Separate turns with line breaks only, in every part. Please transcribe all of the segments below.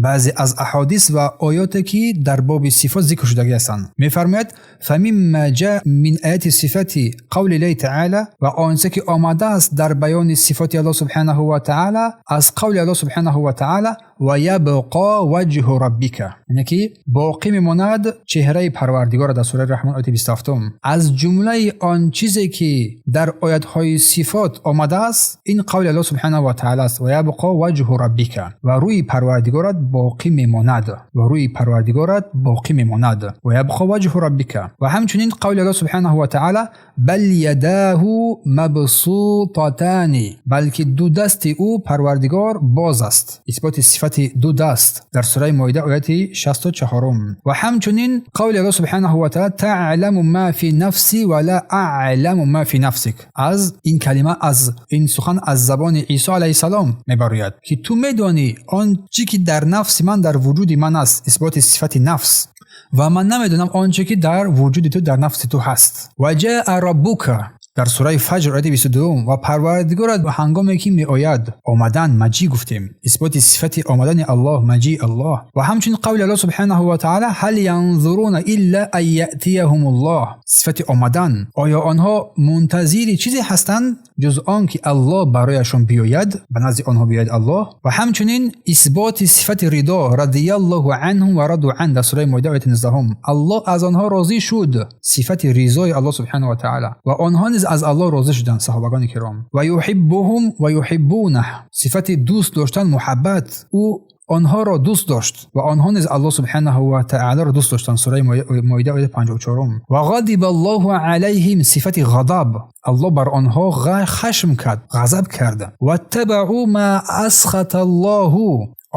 Баъзе аз аҳодис ва оёте, ки дар боби сифот зикр шудагӣ ҳастанд, мефармояд: فمما جاء من آيات الصفات قول الله تعالى, ва он чизе ки омадааст дар баёни сифоти Аллоҳ سبحانه وتعالى, аз қавли Аллоҳ سبحانه وتعالى: ويبقى وجه ربك, яъне ки боқӣ мемонад чеҳраи Парвардигора, дар сураи Раҳмон, ояти 27-ум. Аз ҷумлаи он чизе ки дар оятҳои сифот омадааст, ин қавли Аллоҳ سبحانه وتعالى аст: ويبقى وجه ربك, ва рӯи Парвардигорат боқӣ мемонад, ва рӯи Парвардигорат боқӣ мемонад, ويبقى وجه ربك. Ва ҳамчунин қавли Аллоҳ سبحانه وتعالى: بل يداه مبسوطتان, балки ду дасти ӯ Парвардигор боз аст, исботи сифати ду даст дар сураи Моида, ояти 64-ум. Ва ҳамчунин қавли Аллоҳ سبحانه وتعالى: تعلم ما في نفسي ولا أعلم ما في نفسك. Аз ин калима, аз ин сухан аз забони Исо алайҳиссалом мебарояд, ки ту медонӣ он чӣ ки дар нафси ман, дар вуҷуди ман аст, исботи сифати нафс, ва ман намедонам он чӣ ки дар вуҷуди ту, дар нафси ту ҳаст. وجاء ربك, дар сураи Фаҷр, ояти 22-ум, ва Парвардигорат ҳангоме ки меояд. Омадан, مجيء гуфтем, исботи сифати омадани Аллоҳ, مجيء Аллоҳ. Ва ҳамчунин қавли Аллоҳ سبحانه وتعالى: هل ينظرون إلا أن يأتيهم الله, сифати омадан. Оё онҳо мунтазири чизе ҳастанд, ҷуз он ки Аллоҳ барояшон биёяд, ба назди онҳо биёяд Аллоҳ? Ва ҳамчунин исботи сифати ридо: رضي الله عنهم ورضوا عنه, дар сураи Моида, ояти 19-ум. Аллоҳ аз онҳо розӣ шуд, сифати ризои Аллоҳ سبحانه وتعالى, ва онҳо низ аз Аллоҳ розӣ шуданд, саҳобагони киром. ويحبهم ويحبونه, сифати дӯст доштан, муҳаббат. Ӯ онҳоро дӯст дошт ва онҳо низ Аллоҳ سبحانه وتعالى ро дӯст доштанд, сураи Моида, ояти 54-ум. وغضب الله عليهم, сифати ғадаб, Аллоҳ бар онҳо хашм кард, ғазаб кард. واتبعوا ما أسخط الله,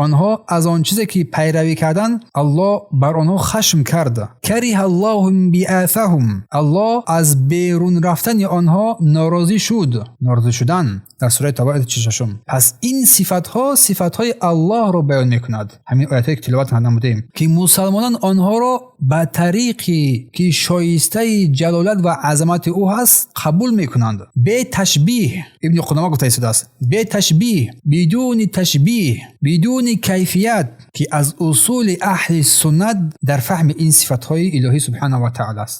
онҳо аз он чизе ки пайравӣ карданд, Аллоҳ бар онҳо хашм кард. كره الله انبعاثهم, Аллоҳ аз берун рафтани онҳо норозӣ шуд, норозӣ шудан, дар сураи Тавба, ояти 46-ум. Пас ин сифатҳо сифатҳои Аллоҳро баён мекунад, ҳамин оятҳое ки тиловат намудем, ки мусалмонон онҳоро ба тариқе ки шоистаи ҷалолат ва азамати ӯ ҳаст, қабул мекунанд, бе ташбиҳ. Ибни Қудома гуфта истодааст: бе ташбиҳ, بدون تشبیه، بدون کیفیت, ки аз усули аҳли суннат дар фаҳми ин сифатҳои илоҳӣ سبحانه وتعالى аст.